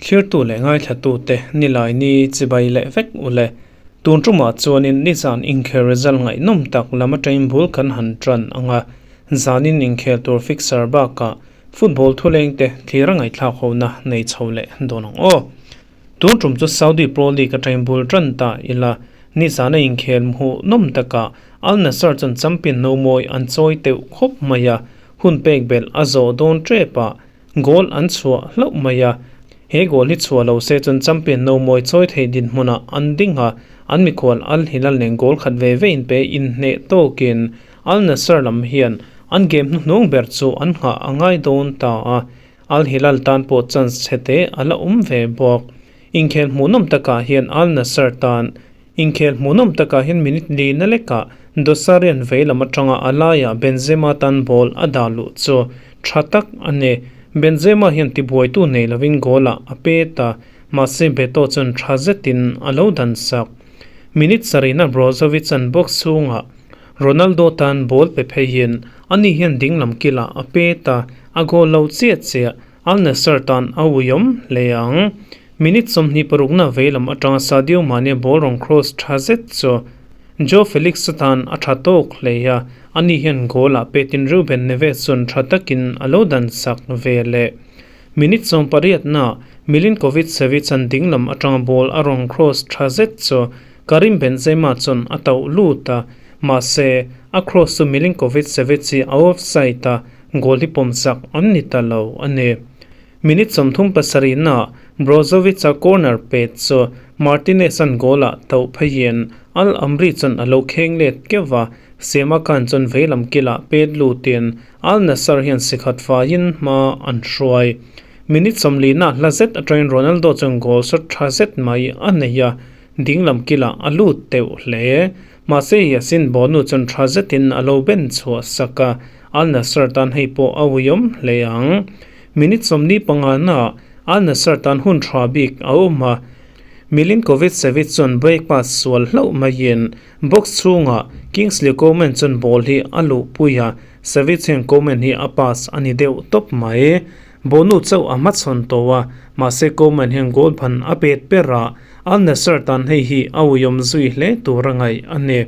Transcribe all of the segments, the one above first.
Thlirtu leh ngaithlatute Nilaini chibai leh vek u le. Tun tumah chuanin nizan inkhel result ngaihnawm tak lam atangin bul kan han tan ang a, zanin inkhel tur fixer bakah football thulengte thlir a ngaihthlak hona nei chho leh dawn ang aw. Tun tum chu Saudi Pro League atangin bul tan ta ila, nizana inkhel hmuh nawm takah Al Nassr chuan champion no mawi an chawi teuh khawp mai a, hun pek belh a zawh dawn tep a, goal an chhuah hlauh mai a. He goal hi chhuah lo se chuan champion no mawi chawi thei dinhmunah an ding a, an mikhual Al Hilal nen goal khat ve ve in pe inhneh tawkin Al Nassr lam hian an game hnuhnung ber chu an nghah a ngai dawn ta a. Al Hilal tan pawh chance chhe te a la awm ve bawk. Inkhel hmuhnawm takah hian Al Nassr tan inkhel hmuhnawm takah hian minute li na lekah Dosarian vei lam atanga a laiah Benzema tan ball a dah luh chu tha tak a ni. Benzema hian tibuaitu nei lovin goal-ah a pet a, mahse Beto chuan tha zetin a lo dan sak. Minute sarihna Brozovic an box chhungah Ronaldo tan ball pe pheiin ani hian dinglam kilah a pet a, a goal lo chiah chiah Al Nassr tan a uiawm hle ang. Minute 26 na veilam atanga Sadio Mane ball rawn cross tha zet chu Joao Felix tan a tha tawk hle a, ani hian goal ah petin Ruben Neves chuan tha takin a lo dan sak ve leh. Minute 18 na Milinkovic-Savic an dinglam atanga ball a rawn cross tha zet chu Karim Benzema chuan a tauh lut a, mahse, a cross chu Milinkovic-Savic hi a offside a, goal hi pawmsak an ni ta lo a ni. Minute 37 naah Brozovic-a corner pet chu Martinez-a'n goal-ah tauh pheiin Al Amri chuan a lo kheng let keuh a, Sema Khan chuan veilam kilah pet lutin Al Nassr hian sikhat faiin hma an hruai. Minute 40 naah hla zet atangin Ronaldo chuan goal shot tha zet mai a nei a, Dinglam kilah a lut teuh hle. Mahse Yasin Bonu chuan tha zetin a lo ben chhuah sak a, Al Nassr tan hei pawh a uiawm hle ang. Minute 25 naah Al Nassr tan hun tha bik a awm a, Milinkovic-Savic chuan break pass sual hlauh maiin box chhungah Kingsley Coman chuan ball hi a luhpui a, Savic hian Coman hi a pass a ni deuh tawp mai. Bonu chauh a hmachhawn tawh a, mahse Coman hian goal phan a pet ber a, Al Nassr tan hei hi a uiawm zui hle tur a ngaih a ni.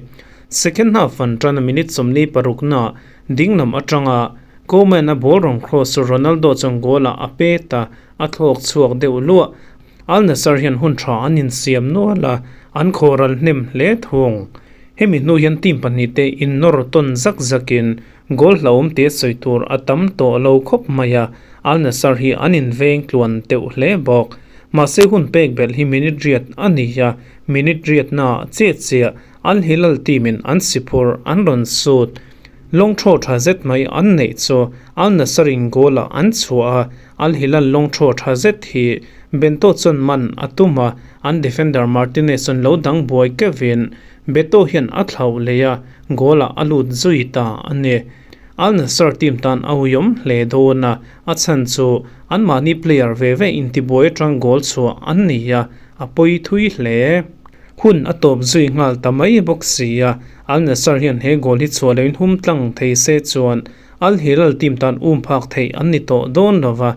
Second half an tan a minute 46 na dinglam atanga Coman a ball rawn cross chu Ronaldo chuan goal ah a pet a, a thlawk chhuak deuh luah. Al Nassr hian hun tha an insiam nual a, an khawral hnem hle thung. Hemi hnu hian team pahnihte innawr tawn zak zakin Goal hlauhawm te sawi tur a tam tawh lo khawp mai a, Al Nassr hi an inveng tluan teuh hle bawk. Mahse hun pek belh hi minute riat a ni a, minute riatnaah chiah chiah Al Hilal team in an siphur an rawn sut. Lawng thaw tha zet mai an neih chu Al Nassr in goal ah an chhuah a, Al Hilal lawng thaw tha zet hi Bento chuan man a tum a, an defender Martinez chuan lo dang buai keuhin Beto hian a thlauh leh a, goal-ah a lut zui ta a ni. Al Nassr team tan a uiawm hle dawn a, a chhan chu anmahni player ve ve intibuai atang goal chhuah an ni a, a pawi thui hle. Hun a tawp zui nghal ta mai bawk si a, Al Nassr hian he goal hi chhuah loin hum tlang thei se chuan Al Hilal team tan um phak theih an ni tawh dawn lo va,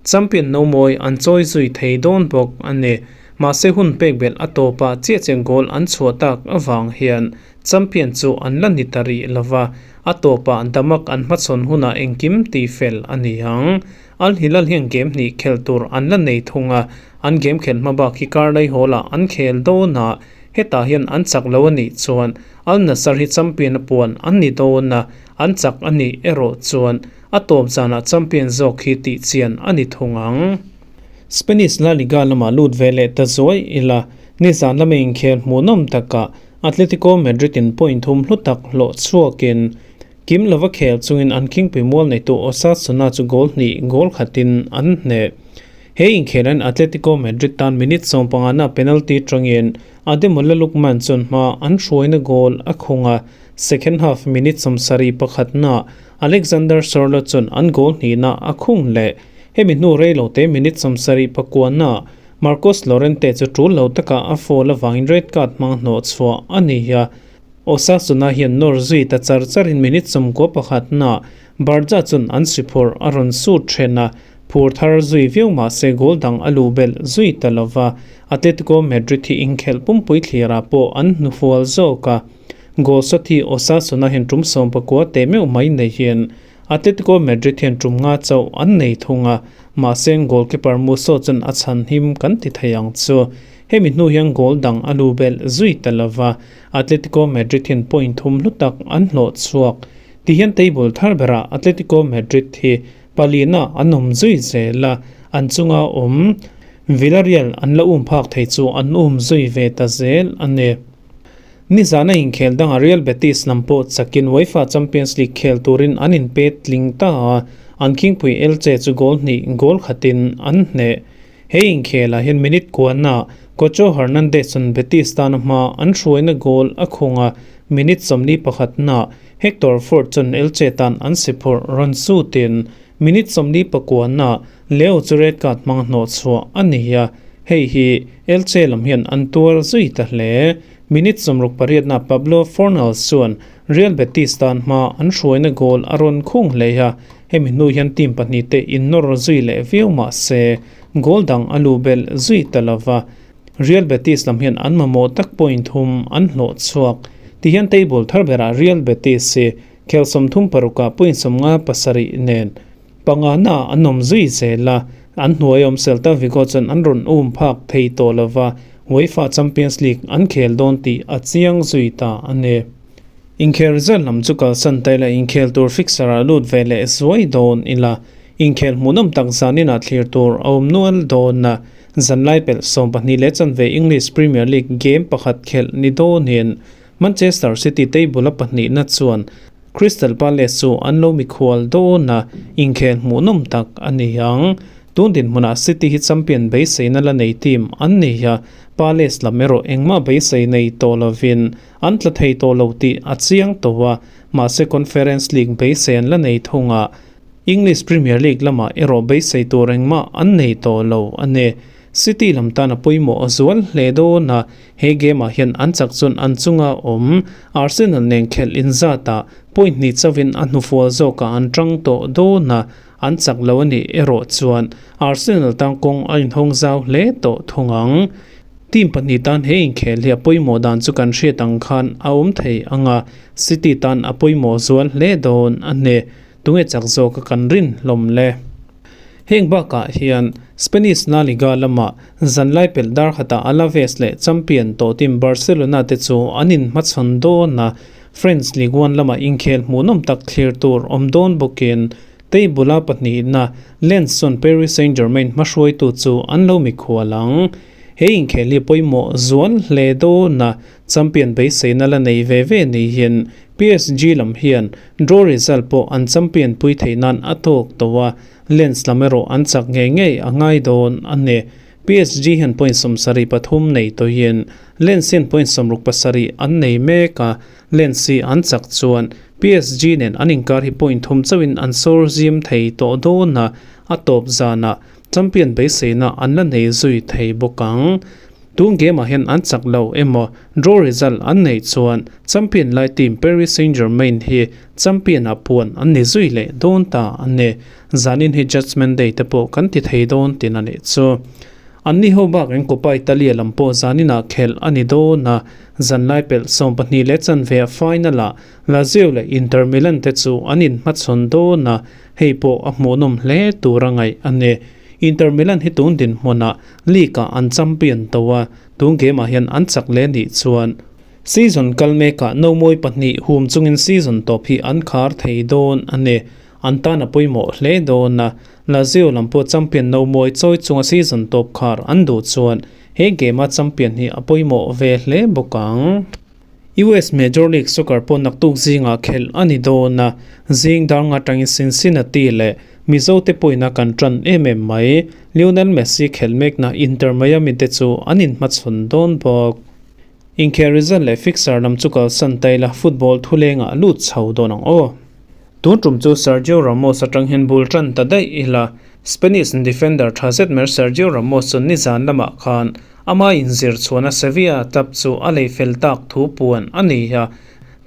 champion no mawi an chawi zui thei dawn bawk a ni. Mahse hun pek belh a tawpah chiah chiah goal an chhuah tak avang hian champion chu an la ni ta rih lo va, a tawpah Damak an hmachhawn hunah engkim tih fel a ni ang. Al Hilal hian game hnih khelh tur an la nei thung a, an game khelh hma bak hi Karlai Hall-ah an khel dawn a, hetah hian an chak lo a nih chuan Al Nassr hi champion a puan an ni dawn a, an chak a nih erawh chuan a tawp zanah champion zawk hi tih chian a ni thung ang. Spanish La Liga lamah lut ve leh ta zuai ila, nizan lama inkhel hmuhnawm takah Atletico Madrid in point thum hlu tak hlawh chhuakin kim lova khel chungin an khingpui mual neitu Osasuna chu goal hnih goal khatin an hneh. He inkhelin Atletico Madrid tan minute 15 na penalty tangin Ademola Lookman chuan hma an hruaina goal a khung a, second half minute 71 na Alexander Sorloth chuan an goal hnihna a khung leh. Hemi hnu rei lo te minute 79 na Marcos Llorente chu tul lo taka a foul avangin red card hmang hnawh chhuah a ni a. Osasuna hian nawr zui ta char charin minute 91 naah Barca chuan an si phawrh a rawn sut then a, phur thar zui viau mah se goal dang a luh belh zui ta lo va. Atletico Madrid hi inkhelh pumpui thlirah pawh an hnufual zawk a, goal shot hi Osasuna hian tum 19 teh meuh mai neihin Atletico Madrid hian tum nga chauh an nei thung a, mahse goalkeeper Musso chuan a chhan him kan ti thei ang chu. Hemi hnu hian goal dang a luh belh zui ta lo va, Atletico Madrid hian point thum hlu tak an hlawh chhuak. Ti hian table thar berah Atletico Madrid hi palina an awm zui zel a, an chunga awm Villarreal an la um phak thei chu an um zui ve ta zel a ni. Nizana inkhel dangah Real Betis lam pawh chakin UEFA Champions League khel turin an inpe tling ta a, an khingpui Elche chu goal hnih goal khatin an hneh. He inkhelah hian minute kuana Cocho Hernandez chuan Betis tana hma an hruaina goal a khung a, minute 41 naah Hector Fort chuan Elche tan an si phawrh rawn sutin minute 49 naah Leo chu red card hmang hnawh chhuah a ni a, hei hi Elche lam hian an tuar zui ta hle. Minute 68 naah Pablo Fornals chuan Real Betis tan hma an hruaina goal a rawn khung hle a, hemi hnu hian team pahnih te innawr zui leh viau mah se goal dang a luh belh zui ta lo va. Real Betis lam hian an mamawh tak point thum an hlawh chhuak. Ti hian table thar berah Real Betis hi khel 36ah point 57 nen pangana an awm zui zel a, an hnuai awm Celta Vigo chuan an rawn um phak thei tawh lo va, UEFA Champions League an khel dawn tih a chiang zui ta a ni. Inkhel result lam chu kalsan ta ila inkhel tur fixture ah lut ve leh zuai dawn ila. Inkhel hmuhnawm tak zaninah thlir tur a awm nual dawn a, zanlai pelh 12:15 English Premier League game pakhat khelh ni dawnin Manchester City table a pahnihna chuan Crystal Palace chu an lo mikhual dawn a, inkhel hmuhnawm tak a ni ang. Tun dinhmunah City hi champion beiseina la nei team an ni a, Palace lam erawh engmah beisei nei tawh lovin an tla thei tawh lo tih a chiang tawh a, mahse Conference League beisei an la nei thung a, English Premier League lamah erawh beisei tur engmah an nei tawh lo a ni. City lam tan a pawimawh a zual hle dawn a, he game ah hian an chak chuan an chunga awm Arsenal nen khelh inzatah point hnih chauhin a hnufual zawkah an tang tawh dawn a, an chak lo a nih erawh chuan Arsenal tan kawng a inhawng zau hle tawh thung ang. Team pahnih tan he inkhel hi a pawimawh dan chu kan hriat ang khan a awm thei ang a, City tan a pawimawh zual hle dawn a ni. Tunge chak zawka kan rin hlawm le? Heng bakah hian Spanish La Liga lamah zanlai pelh dar khatah Alaves leh champion tawh team Barcelona te chu an inhmachhawn dawn a, French Ligue 1 lamah inkhel hmuhnawm tak thlir tur awm dawn bawkin table a pahnihna Lens chuan Paris Saint-Germain hmahruaitu chu an lo mikhual ang. He inkhel hi pawimawh zual hle dawn a, champion beiseina la nei ve ve niin PSG lam hian draw result pawh an champion pui theih nan a tawk tawh a, Lens lam erawh an chak ngei ngei a ngai dawn a ni. PSG hian point 73 nei tawhin Lens hian point 67 an nei mek a, Lens hi an chak chuan PSG nen an inkar hi point thum chauhin an sawr zim thei tawh dawn a, a tawp zanah champion beiseina an la nei zui thei bawk ang. Tun game ah hian an chak lo emaw draw result an neih chuan champion lai team Paris Saint-Germain hi champion ah puan an ni zui leh dawn ta a ni. Zanin hi Judgement Day te pawh kan ti thei dawn tin a nih chu. An ni ho bak eng Coppa Italia lam pawh zanin ah khelh a ni dawn a, zanlai pelh 12:15 a final ah Lazio leh Inter Milan te chu an inhmachhawn dawn a, hei pawh a hmuhnawm hle tur a ngaih a ni. Inter Milan hi tun dinhmunah League ah an champion tawh a, tun game ah hian an chak leh nih chuan season kal mekah nomawi pahnih hum chungin season tawp hi an khar thei dawn a ni. An tan a pawimawh hle dawn a, Lazio lam pawh champion nomawi chawi chunga season tawp khar an duh chuan he game a champion hi a pawimawh ve hle bawk ang. US Major League Soccer pawh naktuk zingah khelh a ni dawn a, zing dar nga atangin Cincinnati leh Mizo te pawhin a kan tan em em mai. Lionel Messi khelh mekna Inter Miami te chu an inhmachhawn dawn bawk. Inkhel result leh fixture lam chu kalsan ta ila football thulengah lut chho dawn ang aw. Tun tum chu Sergio Ramos atang hian bul tan ta daih ila, Spanish defender tha zet mer Sergio Ramos chu nizan lamah khan ama inzir chhuahna Sevilla club chu a lei fel tak thu puan a ni a.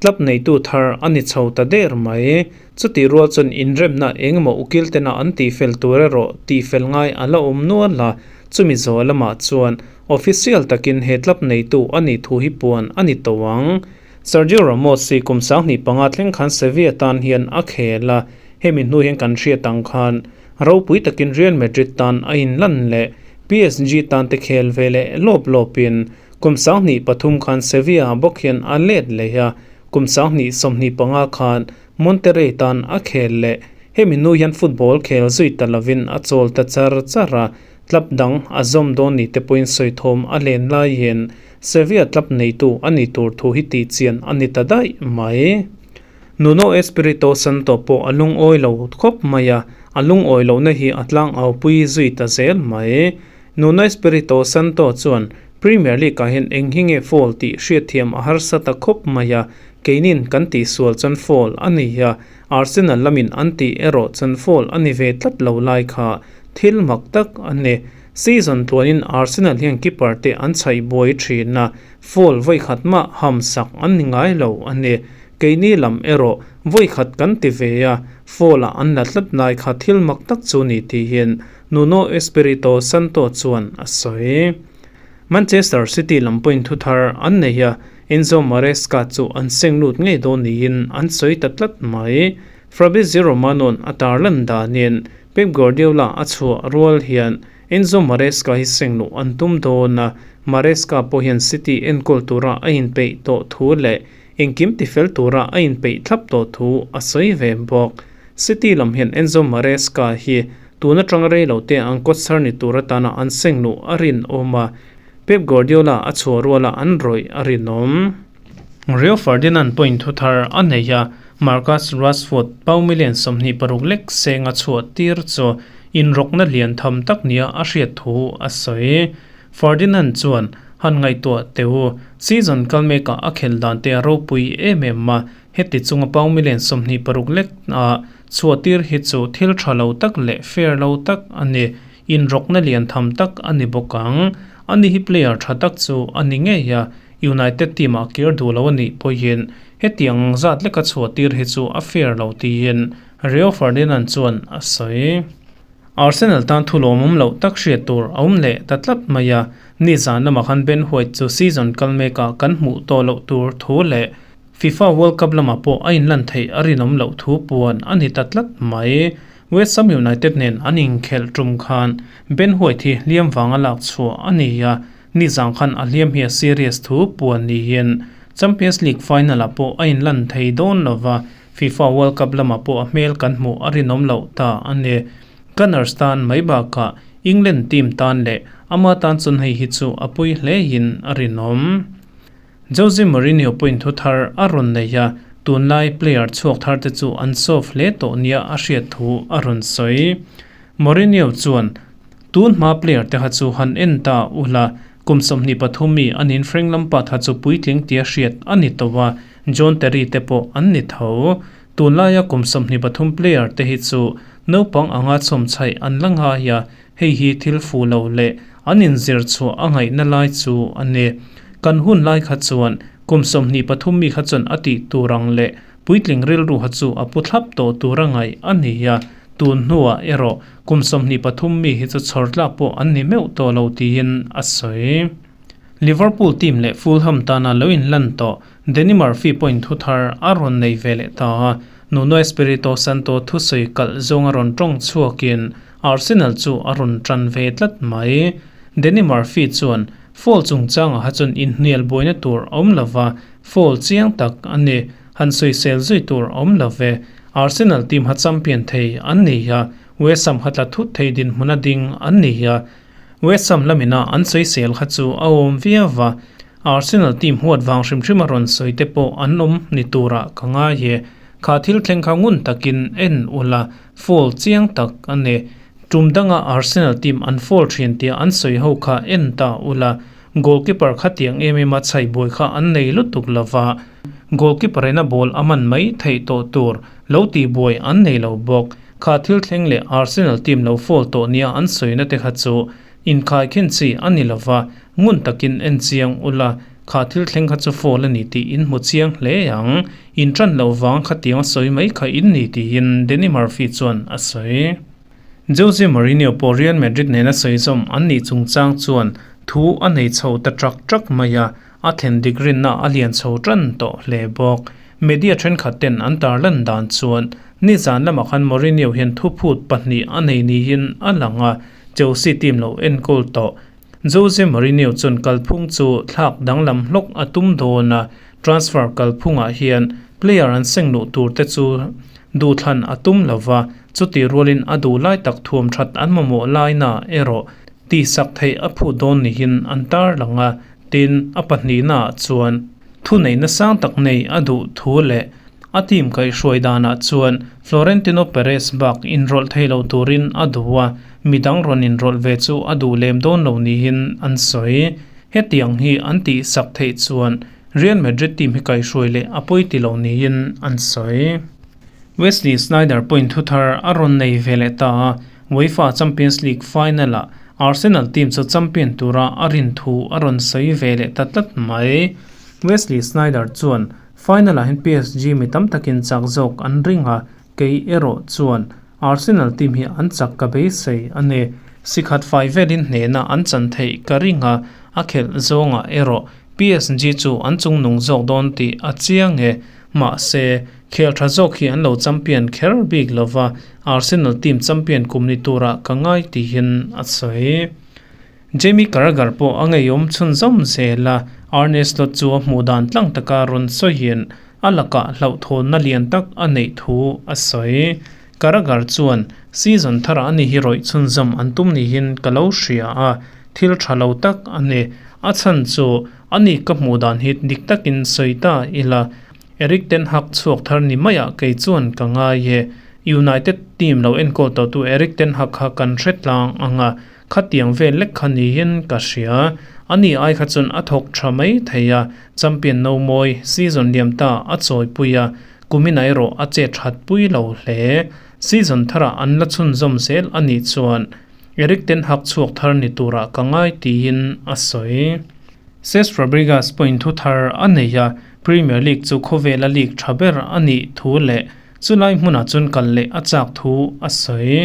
Club neitu thar a ni chho ta der mai. Chutih rual chuan inremna engemaw ukil tena an tihfel tur erawh tihfel ngai a la awm nual a, chumi zawh lamah chuan official takin he club neitu a nih thu hi puan a ni tawh ang. Sergio Ramos hi kum 25 thleng khan Sevilla tan hian a khel a, hemi hnu hian kan hriat ang khan ropui takin Real Madrid tan a inlan leh PSG tan te khel ve leh lawp lawpin kum 23 khan Sevilla bawk hian a let leh a, kum 2025 khan Monterrey tan a khel leh. Hemi hnu hian football khel zui ta lovin a chawl ta char char a, Club dang a zawm dawn ni te pawhin sawi thawm a len laiin Sevilla club neitu a ni tur thu hi tih chian a ni ta daih mai. Nuno Espirito Santo pawh a lungawi lo khawp mai a, a lungawi lohna hi a tlangau pui zui ta zel mai. Nuno Espirito Santo chuan Premier League ah hian eng hi nge foul tih hriatthiam a harsa ta khawp mai a, keinin kan tihsual chuan foul a ni a, Arsenal lamin an tih erawh chuan foul a ni ve tlat lo lai kha thil mak tak a ni. Season tluanin Arsenal hian keeper te an chhaih buai thin a, foul vawi khat mah ham sak an ni ngai lo a ni. Keini lam erawh vawi khat kan ti ve a, foul ah an la tlat lai kha thil mak tak chu ni tiin Nuno Espirito Santo chuan a sawi. Manchester City lam pawhin thuthar an nei a, Enzo Maresca chu an seng lut ngei dawn niin an sawi ta tlat mai. Fabrizio Romano-a'n a tarlan danin Pep Guardiola a chhuah rual hian Enzo Maresca hi seng luh an tum dawn a, Maresca pawh hian City enkawl tura a inpeih tawh thu leh engkim tifel tura a inpeih thlap tawh thu a sawi ve bawk. City lam hian Enzo Maresca hi tun atanga rei lo te an kawtchar ni tur atana an seng luh a rinawm a, Pep Guardiola a chhuah ruala an rawih a rinawm. Rio Ferdinand pawhin thu thar a nei a, Marcus Rashford pau million 26 lek seng a chhuah tir chu inrawkna lian tham tak nia a hriat thu a sawi. Ferdinand chuan, Han ngaihtuah teh u, season kal mekah a khelh dan te a ropui em em a, heti chunga pau million 26 lek a chhuah tir hi chu thil tha lo tak leh fair lo tak a ni. Inrawkna lian tham tak a ni bawk ang. Ani hi player tha tak chu a ni ngei a, United team ah kir duh lo a nih pawhin hetiang zat leka chhuah tir hi chu a fair lo tiin Rio Ferdinand chuan a sawi. Arsenal tan thu lawmawm loh tak hriat tur a awm leh ta tlat mai a, nizan lamah khan Ben White chu season kal mekah kan hmuh tawh loh tur thu leh FIFA World Cup lamah pawh a inlan theih a rinawm loh thu puan a ni ta tlat mai. West Ham United nen an inkhelh tum khan Ben White hi hliam vanga lak chhuah a ni a, nizang khan a hliam hi a serious thu puan niin Champions League final-ah pawh a inlan thei dawn lo va, FIFA World Cup lamah pawh a hmel kan hmuh a rinawm loh ta a ni. Gunners tan mai bakah England team tan leh ama tan chuan hei hi chu a pui hlein a rinawm. Jose Mourinho pawhin thu thar a rawn nei a, tunlai player chhuak thar te chu an soft hle tawh nia a hriat thu a rawn sawi. Mourinho chuan, Tun hma player te kha chu han en ta ula, kum 23 mi a nin Frank Lampard kha chu puitling tia hriat a ni tawh a, John Terry te pawh an ni tho. Tunlaia kum 23 player te hi chu naupang anga chhawmchhaih an la ngai a, Hei hi thil fuh lo leh an inzir chhuah a ngaihna lai chu a ni. Kan hun lai kha chuan kum 23 mi kha chuan a tih tur ang leh puitling rilru kha chu a pu thlap tawh tur a ngaih a ni a, tun hnuah erawh kum 23 mi hi chu chhawr tlak pawh an ni meuh tawh lo tiin a sawi. Liverpool team leh Fulham tana lo inlan tawh Danny Murphy pawhin thu thar a rawn nei ve leh ta a, Nuno Espirito Santo thusawi kalh zawng a rawn tawng chhuakin Arsenal chu a rawn tan ve tlat mai. Danny Murphy chuan foul chungchangah kha chuan inhnial buaina tur a awm lova, foul chiang tak a ni. Han sawisel zui tur a awm lo ve. Arsenal team kha champion thei an ni a, West Ham kha tla thut thei dinhmuna ding an ni a. West Ham lamina an sawisel kha chu a awm viau va, Arsenal team huat vang hrim hrim a rawn sawi te pawh an awm ni turah ka ngai e. Kha thil thleng kha ngun takin en ula, foul chiang tak a ni. Tum danga Arsenal team an foul thin tia an sawi ho kha en ta ula, goalkeeper kha tiang em em a chhaih buai kha an nei lutuk lova, goalkeeper in a ball a man mai theih tawh tur lo tih buai an nei lo bawk. Kha thil thleng leh Arsenal team lo foul tawh nia an sawina te kha chu inkhai khin chi a ni lova, ngun takin en chiang ula. Kha thil thleng kha chu foul a ni tih in hmu chiang hle ang. In ṭan loh vang khatiang a sawi mai kha in ni tiin Danny Murphy chuan a sawi. Jose Mourinho pawh Real Madrid nena sawi zawm an nih chungchang chuan thu a nei chho ta ṭak ṭak mai a, a thlen dik rinna a lian chho ṭan tawh hle bawk. Media ṭhenkhat ten an tarlan dan chuan nizan lamah khan Mourinho hian thuphut pahnih a nei niin a lang a, Chelsea team lo enkawl tawh Jose Mourinho chuan kalphung chu thlak danglam hlawk a tum dawn a, transfer kalphungah hian player an seng luh tur te chu duhthlan a tum lo va, chutih rualin a duh lai tak thuam that an mamawh laina erawh tihsak theih a phut dawn niin an tarlang a, tin a pahnihnaah chuan thuneihna sang tak nei a duh thu leh A team kaihhruai danah chuan Florentino Perez bak inrawlh thei lo turin a duh a, midang rawn inrawlh ve chu a duh lem dawn lo niin an sawi. Hetiang hi an tihsak theih chuan Real Madrid team hi kaihhruai leh a pawi ti lo niin an sawi. Wesley Sneijder pawhin thuthar a rawn nei ve leh ta a, UEFA Champions League final-ah Arsenal team chu champion tura a rin thu a rawn sawi ve leh ta tlat mai. Wesley Sneijder chuan Final-ah hian PSG mi tam takin chak zawk an ring a, kei erawh chuan Arsenal team hi an chak ka beisei a ni. Sikhat fai velin hnehna an chan theih ka ring a, a khelh zawngah erawh PSG chu an chungnung zawk dawn tih a chiang e. Mahse, khel tha zawk hi an lo champion kher bik lova, Arsenal team champion kum ni turah ka ngai tihin a sawi. Jamie Carragher pawh a ngeiawm chhunzawm zel a, Arne Slot chu a hmuh dan tlang taka rawn sawiin a lakah hlauhthawnna lian tak a neih thu a sawi. Carragher chuan, Season tharah ani hi rawih chhunzawm an tum niin ka lo hria a, thil tha lo tak a ni. A chhan chu ani ka hmuh dan hi dik takin sawi ta ila, Erik ten Hag chhuak thar ni maiah kei chuan ka ngai e. United team lo enkawl tawhtu Erik ten Hag kha kan hre tlang ang a, Khatiang vel lek kha niin ka hria. Ani ai kha chuan a thawk tha mai thei a, champion no mawi season liam ta a chawipui a, kumin erawh a che that pui lo hle. Season tharah an la chhunzawm zel a nih chuan Erik ten Hag chhuak thar ni turah ka ngai tiin a sawi. Cesc Fabregas pawhin thu thar a nei a, Premier League chu khawvela league tha ber a nih thu leh chulai hmunah chuan kal leh a chak thu a sawi.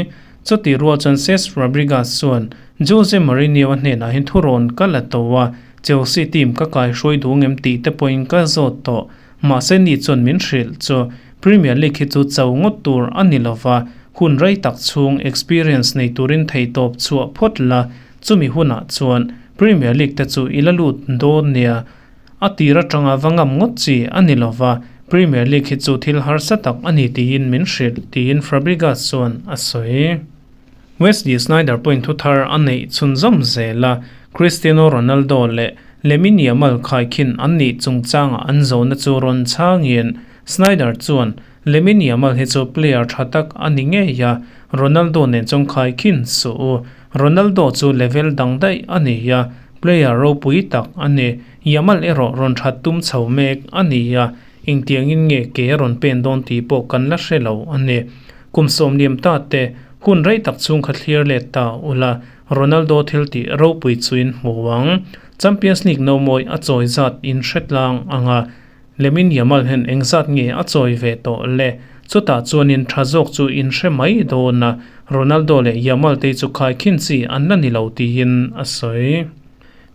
Chutih rual chuan Cesc Fabregas chuan Jose Mourinho a hnenah hian thurawn ka la to a, Chelsea team ka kaihruai duh ngem tih te pawhin ka zawt tawh. Mahse ni chuan min hrilh chu Premier League hi chu cho ngawt tur a ni lova, hun rei tak chhung experience nei turin theihtawp chhuah phawt la, chumi hunah chuan Premier League te chu i la lut dawn nia. A tir atanga va ngam ngawt chi a ni lova, Premier League hi chu thil harsa tak a ni tiin min hrilh, tiin Fabregas chuan a sawi. Wesley Sneijder pawhin thu thar a neih chhunzawm zel a, Cristiano Ronaldo leh Lamine Yamal khaikhin an nih chungchanga an zawhna chu rawn chhangin Sneijder chuan, Lamine Yamal hi chu player tha tak a ni ngei a, Ronaldo nen chuan khaikhin suh u. Ronaldo chu level dang daih a ni a, player ropui tak a ni. Yamal erawh rawn that tum chho mek a ni a, engtiangin nge ke a rawn pen dawn tih pawh kan la hre lo a ni. Kum sawmliam ta te, hun rei tak chhung kha thlir let ta ula, Ronaldo thil tih ropui chuin hmu ang. Champions League no mawi a chawi zat in hre tlang ang a, Lamine Yamal hian engzat nge a chawi ve tawh le? Chutah chuanin tha zawk chu in hre mai dawn a, Ronaldo leh Yamal te chu khaikhin chi an la ni lo tiin a sawi.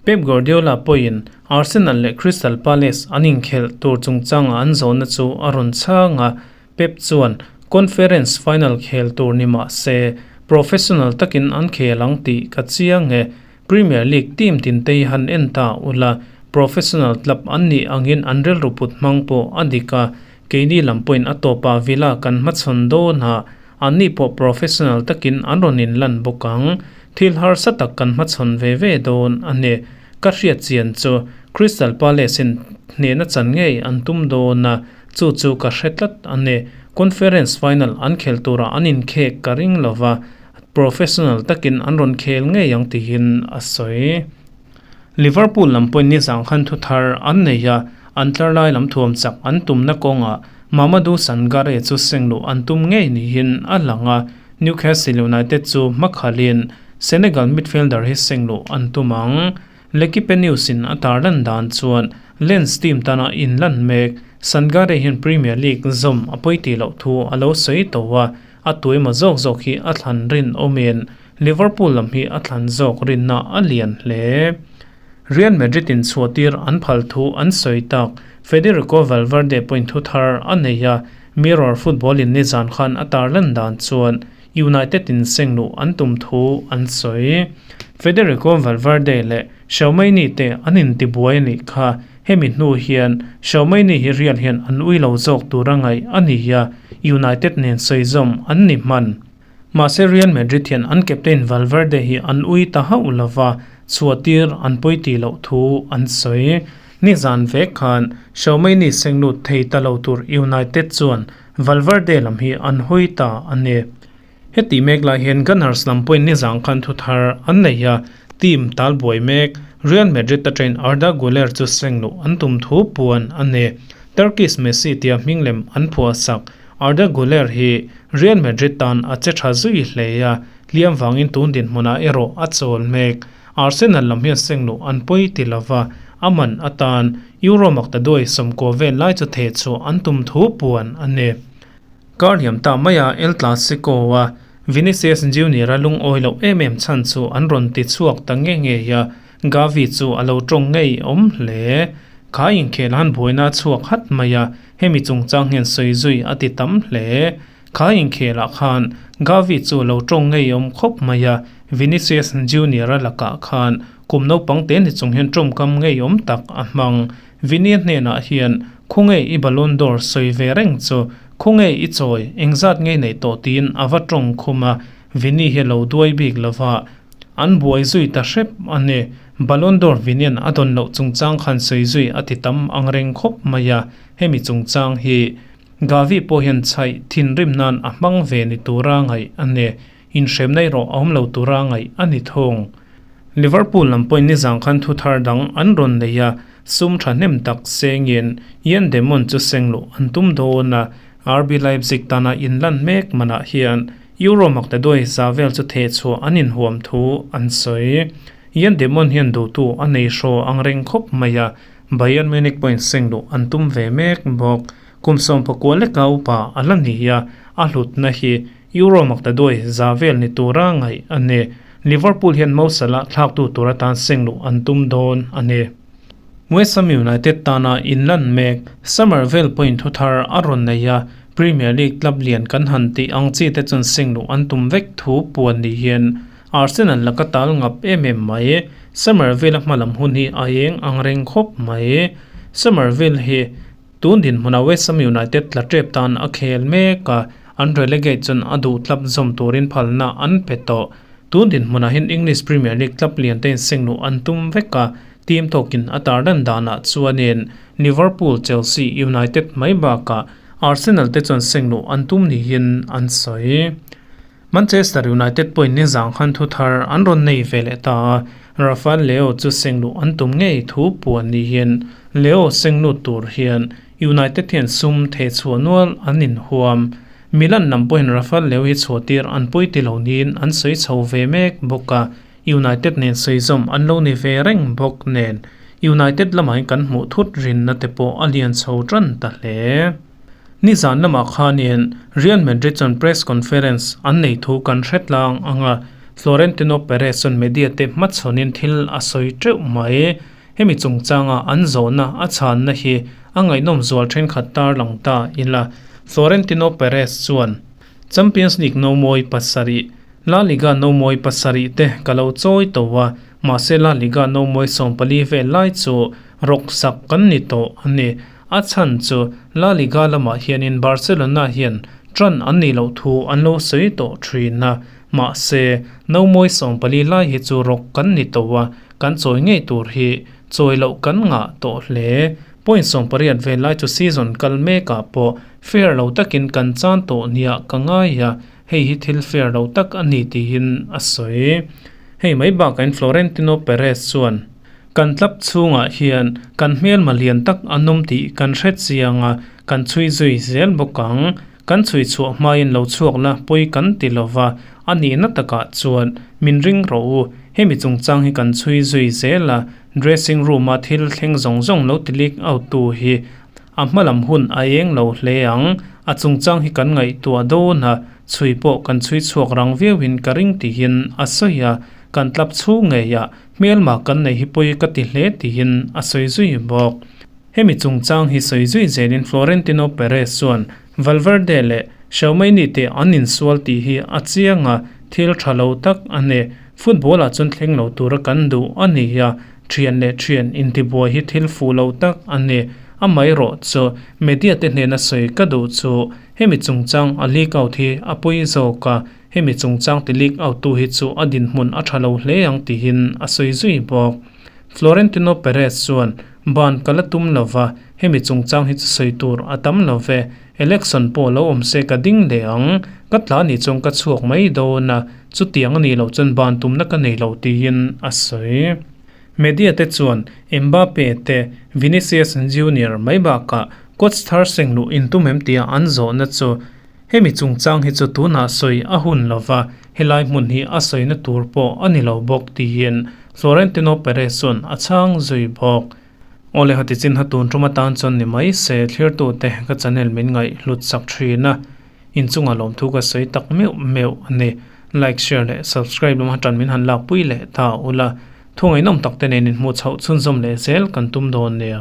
Pep Guardiola pawhin Arsenal leh Crystal Palace an inkhelh tur chungchanga an zawhna chu a rawn chhang a, Pep chuan Conference final khel tur ni mah se professional takin an khel ang tih ka chiang e. Premier League team tintei han en ta ula, professional club an nih angin an rilru put hmang pawh a dik a, keini lam pawhin a tawpah Villa kan hmachhawn dawn a, anni pawh professional takin an rawn inlan bawk ang. Thil harsa tak kan hmachhawn ve ve dawn a ni. Ka hriat chian chu Crystal Palace in hnehna chan ngei an tum dawn a, chu chu ka hre tlat a ni. Conference final an khel turah an inkhek ka ring lova, Professional takin an rawn khel ngei ang tihin a sawi. Liverpool lam pawhin nizang khan thu thar an nei a, an tlar lai lam thuam chak an tumna kawngah Mamadou Sangare chu seng luh an tum ngei niin a lang a, Newcastle United chu hmakhalin Senegal midfielder hi seng luh an tum ang. L'Equipe News in a tarlan dan chuan Lens team tana inlan mek Sangare hian Premier League zawm a pawi tih loh thu a lo sawi tawh a, a tuaima zawk zawk hi a thlan rinawmin Liverpool lam hi a thlan zawk rinna a lian hle. Real Madrid in chhuahtir an phal thu an sawi tak. Federico Valverde pawhin thu thar a nei a, Mirror Football in nizan khan a tarlan dan chuan United in seng luh an tum thu an sawi. Federico Valverde leh Xiaomeini te an intibuai a nih kha. Hemi hnu hian Xiaomeini hi Real hian an ui lo zawk tur a ngaih a ni a, United nen sawizawm an ni hman. Mahse Real Madrid hian an captain Valverde hi an ui ta hauh lova, chhuahtir an pawi tih loh thu an sawi. Nizan vek khan Xiaomeini senglut thei ta lo tur United chuan Valverde lam hi an hawi ta a ni. Heti mek lai hian Gunners lam pawhin nizan khan thu thar an nei a, team talbuai mek Real Madrid atangin Arda Guler chu sengluh an tum thu puan a ni. Turkish Messi tia hminglem an phuahsak Arda Guler hi Real Madrid tan a che tha zui hle a, hliam vangin tun dinhmunah erawh a chawl mek. Arsenal lam hian sengluh an pawi ti lova, a man atan Euro maktaduai 90 vel lai chu theh chhuah an tum thu puan a ni. Kar hliam ta maia El Clasico-a Vinicius Junior-a lungawi loh em em chhan chu an rawn ti chhuak ta nge ngei a, Gavi chu a lo tawng ngei awm hle. Kha inkhel han buaina a chhuak hat mai a, hemi chungchang hian sawi zui a ti tam hle. Kha inkhelah khan Gavi chu lo tawng ngei awm khawp mai a, Vinicius Junior-a lakah khan kum naupang te ni chung hian tawngkam ngei awm tak a hmang. Vini-a hnenah hian, Khawnge i Ballon d'Or sawi ve reng chu, khawnge i chawi, engzat ngei neih tawh tiin a va tawng khum a, Vini hi a lo duai bik lova, an buai zui ta hrep a ni. Ballon d'Or Vinian a dawn loh chungchang khan sawi zui a ti tam ang reng khawp mai a, hemi chungchang hi Gavi pawh hian chhaih thinrim nan a hmang ve ni tura ngaih a ni. Inhremna erawh a awm lo tura ngaih a ni thung. Liverpool lam pawhin nizang khan thu thar dang an rawn nei a, sum thahnem tak sengin Ian Demon chu seng luh an tum dawn a, RB Leipzig tana inlan mek manah hian Euro maktaduai za vel chu theh chhuah an inhuam thu an sawi. Ian Demon hian duhtu a nei hraw ang reng khawp mai a, Bayern Munich pawhin seng luh an tum ve mek bawk. Kum 19 leka upa a la ni a, a hlutna hi Euro maktaduai za vel ni tura ngaih a ni. Liverpool hian Mo Salah thlaktu tur atan seng luh an tum dawn a ni. West Ham United tana inlan mek Summerville pawhin thu thar a rawn nei a, Premier League club lian kan han tih ang chi te chuan seng luh an tum vek thu puan ni hian Arsenal laka tal ngap em em mai. Summerville a hmalam hun hi a eng ang reng khawp mai. Summerville hi tun dinhmunah West Ham United tla tep tan a khel mek a, an relegate chuan a duh club zawm turin phalna an pe tawh. Tun dinhmunah hian English Premier League club lian te in seng luh an tum vek a, team tawkin a tarlan danah chuanin Liverpool, Chelsea, United mai bakah Arsenal te chuan seng luh an tum niin an sawi. Manchester United pawhin nizang khan thu thar an rawn nei ve leh ta a, Rafael Leao chu seng luh an tum ngei thu puan niin Leao seng lut tur hian United hian sum theh chhuah nual an inhuam. Milan lam pawhin Rafael Leao hi chhuahtir an pawi ti lo niin an sawi chho ve mek bawk a, United nen sawi zawm an lo ni ve reng bawk nen United lamah hian kan hmuh thut rinna te pawh a lian chho tan ta hle. Nizan lamah khanin Real Madrid chuan press conference an nei thu kan hre tlang ang a, Florentino Perez chuan media te hmachhawnin thil a sawi teuh mai. Hemi chungchanga an zawhna a chhanna hi a ngaihnawm zual thenkhat tarlang ta ila. Florentino Perez chuan Champions League nomawi pasarih La Liga nomawi pasarih te ka lo chawi tawh a, mahse La Liga nomawi 14 vel lai chu rawk sak kan ni tawh a ni. A chhan chu La Liga lamah hianin Barcelona hian ṭan an nih loh thu an lo sawi tawh ṭhin a, mahse nomawi 14 lai hi chu rawk kan ni tawh a, kan chawi ngei tur hi chawi loh kan ngah tawh hle. Point 18 vel lai chu season kal mekah pawh fair lo takin kan chan tawh nia ka ngai a, Hei hi thil fair lo tak a ni tiin a sawi. Hei mai bakain Florentino Perez chuan, Kan club chhungah hian kan hmelma lian tak an awm tih kan hre chiang a, kan chhui zui zel bawk ang. Kan chhui chhuah hmain lo chhuak la pawi kan ti lo va, a nihna takah chuan min ring rawh u. Hemi chungchang hi kan chhui zui zel a, dressing room-a thil thleng zawng zawng lo ti leak out tu hi a hma lam hun a eng lo hle ang. A chungchang hi kan ngaihtuah dawn a, chhui pawh kan chhui chhuak rang viauin ka ring tihin a sawi a, kan tlap chhung ngeiah hmelma kan nei hi pawi ka ti hle tihin a sawi zui bawk. Hemi chungchang hi sawi zui zelin Florentino Perez chuan Valverde leh Tchouameni te an insual tih hi a chiang a, thil tha lo tak a ni. Football ah chuan thleng lo tura kan duh a ni a, thian leh thian intibuai hi thil fuh lo tak a ni. Amaherawh chu media te hnena sawi ka duh chu hemi chungchang a leak out hi a pawi zawk a, hemi chungchang ti leak out tu hi chu a dinhmun a tha lo hle ang tihin a sawi zui bawk. Florentino Perez chuan, Ban ka la tum lo va, hemi chungchang hi chu sawi tur a tam lo ve. Election pawh lo awm se ka ding leh ang, ka tla nih chuan ka chhuak mai dawn a, chutiang a nih loh chuan ban tumna ka nei lo tiin a sawi. Media te chuan Mbappe te Vinicius Junior mai bakah coach thar seng luh intum em tia an zawhna chu Hemi chungchang hi chu tunah sawi a hun lo va, helai hmun hi a sawina tur pawh a ni lo bawk tiin Florentino Perez chuan a chhang zui bawk. Awle hati chin ha tun tum atan chuan ni mai se thlirtute ka channel min ngaih hlut sak thin a, inchunga lawmthu ka sawi tak meuh meuh a ni. Like, share leh subscribe lama tan min han lakpui leh ta ula, thu ngaihnawm tak te nen inhmuh chhoh chhunzawm leh zel kan tum dawn nia.